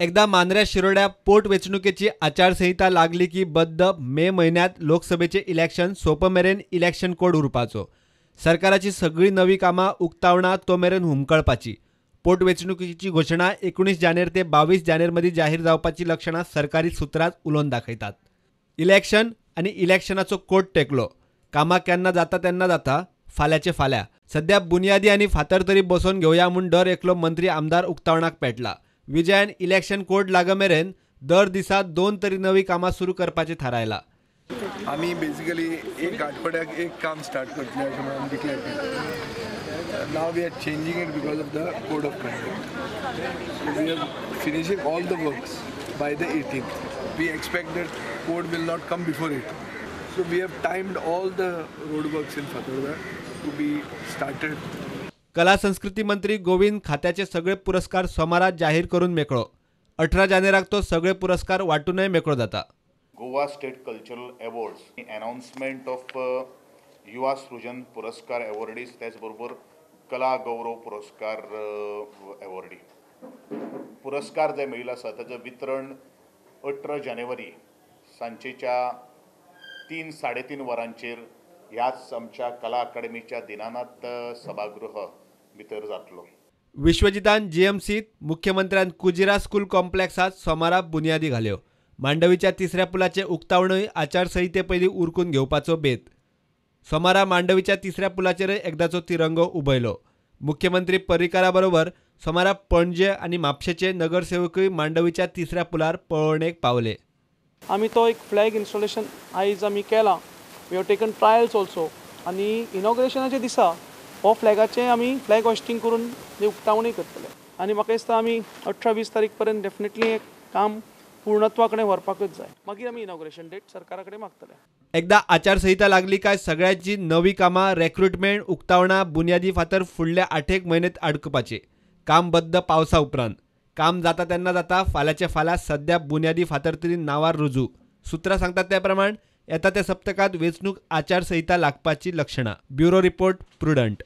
एकदा मांद्र्या शिरोड्या पोटवेंचणुकेची आचारसंहिता लागली की बद्द मे म्हयन्यांत लोकसभेचे इलेक्शन सोंप मेरेन इलेक्शन कोड उरपाचो. सरकाराची सगळीं नवीं कामां उक्तावणां तो मेरेन हुमकळपाची. पोटवेंचणुकेची घोशणा 19 जानेर ते 22 जानेर मदीं जाहीर जावपाची लक्षणां सरकारी सुत्रांच उलोवन दाखयतात. इलेक्शन आनी इलेक्शनाचो कोड टेकलो. कामां केन्ना जाता तेन्ना जाता, फाल्याचे फाल्यां. सद्या बुनियादी आनी फातर तरी बसोवन घेवया म्हूण दर एकलो मंत्री आमदार उक्तावणाक पेटला. विजयान इलेक्शन कोड लागमेरेन दर दिसा 2 तरी नवी कामां सुरू करपाचें थारायला. आमी बेसिकली एक आठवड्याक एक काम स्टार्ट करतले अशें म्हणून डिक्लेअर केलें. Now we are changing it because of the code of conduct. We are finishing all the works by the 18th. We expect that code will not come before it. So we have timed all the road works in Fatorda to be started. कला संस्कृती मंत्री गोविंद खात्याचे सगळे पुरस्कार सोमारा जाहीर करून मेकळो. 18 जानेराक तो सगळे पुरस्कार वांटूनय मेकळो जाता. Goa state cultural awards announcement of Yuva Srujan Puraskar awardees, त्याचबरोबर कला गौरव पुरस्कार अवॉर्डी पुरस्कार जे मेळिल्लो आसा ताचें वितरण 18 जानेवारी सांजेच्या 3 साडे 3 वरांचेर ह्याच आमच्या कला अकादमीच्या दिनानाथ सभागृह भितर जातलो. विश्वजितान जीएमसीत, मुख्यमंत्र्यान कुजिरा स्कूल कॉम्प्लेक्सात सोमारा बुनियादी घाल्यो. मांडवीच्या तिसऱ्या पुलाचें उक्तावणूय आचारसंहिते पयलीं उरकून घेवपाचो बेत. सोमारा मांडवीच्या तिसऱ्या पुलाचेरय एकदाचो तिरंगो उबयलो. मुख्यमंत्री पर्रीकारा बरोबर सोमारा पणजे आनी म्हापशेचे नगरसेवकूय मांडवीच्या तिसऱ्या पुलार पळोवणेक पावले. आमी तो एक फ्लॅग इन्स्टॉलेशन आयज आमी केलां. We have taken trials also आनी इनॉग्रेशनाच्या दिसा हो फ्लॅगाचें आमी फ्लॅग हॉस्टिंग करून उक्तावणूय करतले. आनी म्हाका दिसता आमी 18-20 तारीख पर्यंत डेफिनेटली एक काम पूर्णत्वा कडेन व्हरपाकूच जाय. मागीर आमी इनॉग्रेशन डेट सरकारा कडेन मागतले. एकदा आचारसंहिता लागली काय सगळ्यांची नवी कामां, रेक्रुटमेंट, उक्तावणां, बुनियादी फातर फुडल्या 8 म्हयन्यांत आडकुपाचे. काम बद्द पावसा उपरांत. काम जाता तेन्ना जाता, फाल्याचे फाल्यां. सद्या बुनियादी फातर तरी नांवार रुजू. सुत्रां सांगतात त्या प्रमाण येता त्या सप्तकांत वेंचणूक आचारसंहिता लागपाची लक्षणां. Bureau report, Prudent.